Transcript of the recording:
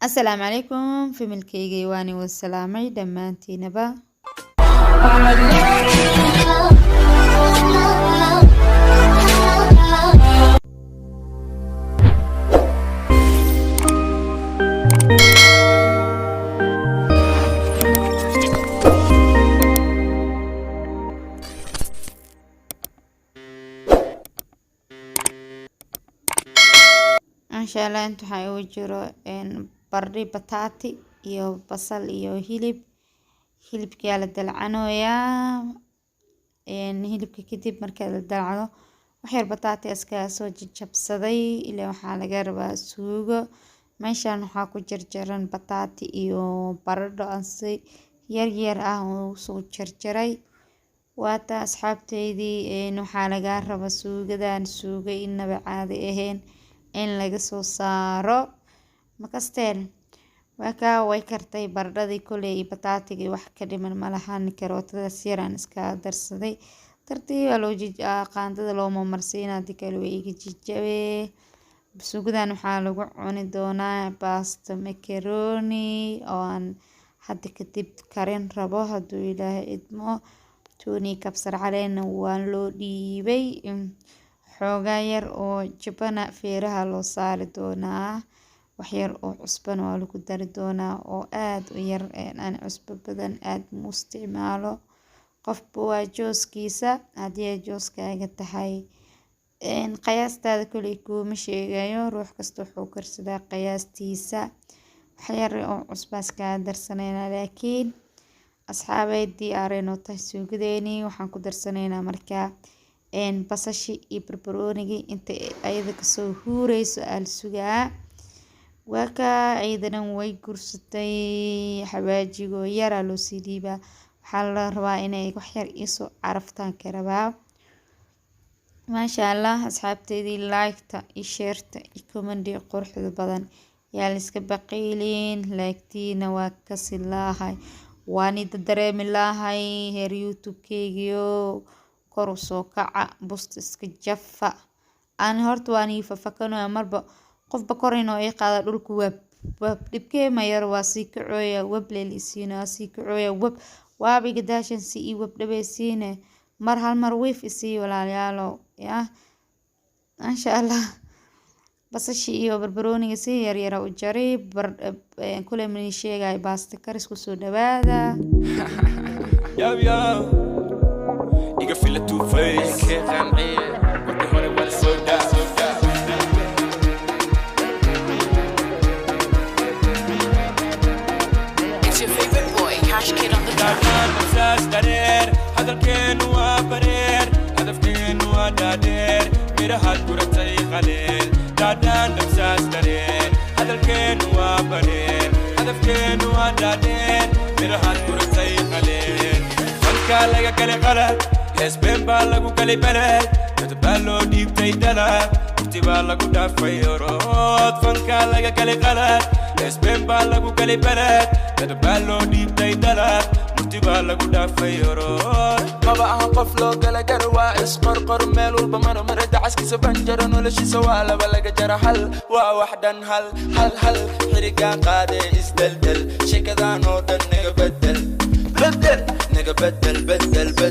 Assalaamu calaykum familkaygii, waani wasalaamay dhammaantiinaba. Maasha Allah, inta waxaa igu jiro bardhi, bataati iyo basal iyo hilib. Hilibkaa la dalcanooyaa. Hilibka kadib marka la dalcado, waxyar bataati iskaga soo jajabsaday, ilaa waxaa laga rabaa suugo. Meeshan waxaa ku jarjaran bataati iyo baradho aan si yar yar ah usoo jarjaray. Waata asxaabteydii, waxaa laga rabaa suugadan suugo inaba caadi ahayn in laga soo saaro makasteen. Waakaa way kartay baradhadii koley iyo bataatigii, wax ka dhiman malahan. Karootadaas yaraan iskaga darsaday. Tartiib loo qaandada looma marsiina, hadii kale way iga jajabee. Suugadan waxaa lagu cuni doonaa baasto macaroni oo aan hadda kadib karin rabo, hadduu Ilaahay idmo. Tuun iyo kabsar caleenna waa loo dhiibay. Xoogaa yar oo jabana feeraha loo saari doonaa. Waxyar oo cusbana waa lagu dari doonaa oo aad u yar. Aan cusbo badan aad mu isticmaalo. Qofba waa jooskiisa. Haddii ay jooskaaga tahay, qiyaastaada koley kuuma sheegayo. Ruux kasta wuxuu karsadaa qiyaastiisa. Waxyar oo cusba iskaga darsaneynaa, laakiin asxaabay, diyaar noo tahay suugadeeni. Waxaan ku darsanaynaa markaa basashi iyo barbaroonigii. Inta ayada kasoo huureyso aa la sugaa. Waa kaa iyadana way gursatay. Xawaajigoo yaraa loo sii dhiibaa. Waxaa la rabaa inay waxyar iisoo caraftaan ka rabaa. Maasha Allah, asxaabteydii, like-ta iyo share-ta iyo comment quruxda badan yaa la iska baqiilin. Like-tiina waa kasi laahay, waan ida dareemi lahay. Heer YouTube-keygiyo kor u soo kaca, busta iska jafa. Aan horta waan ii fafakanaya, marba qofba kor inoo ii qaada. Dhulku wab wab dhibkee ma yar, waa sii kacooya. Wab leel isiina, waa sii kacooya. Wab waaba iga daashan si ii wab dhaweysiine. Mar hal mar wiif isii, walaalayaalow. Yaa maasha Allah, basashii iyo barbarooniga si yar yara u jaray kule mani sheegay. Baasta karis kusoo dhawaada. Yo, yo. Iga fila two face. Markii hore waa soo daa. It's your favorite boy, Cash Kid on the track. Dhaadhaan saas dhareer, hadalkeenu waa bareer, hadafkeenu waa dhaadheer, mirahaad guratay qaleel. Dhaadhaan dhabsaas dhareer, hadalkeenu waa bareer, hadafkeenu waa dhaadheer, mirahaad guratay qaleel. Fankaa laga galay qalad, heesbeen baa lagu galay beled, dad baa loo dhiibtay dalab, murti baa lagu dhaafay orod. Fankaa laga galay qalad, heesbeen baa lagu galay beled, dad baa loo dhiibtay dalab, murti baa lagu dhaafay orod. Maba ahan qof loo gala gara, waa isqorqor meel walba maro mara, dacaskiisa banjaro, noloshiisa waa laba laga jara, hal waa wax dhan, hal hal hal xirigaan qaadee, isdeldel sheekadaan oo dhan naga bedel, bedel naga bedel, bedel bedel.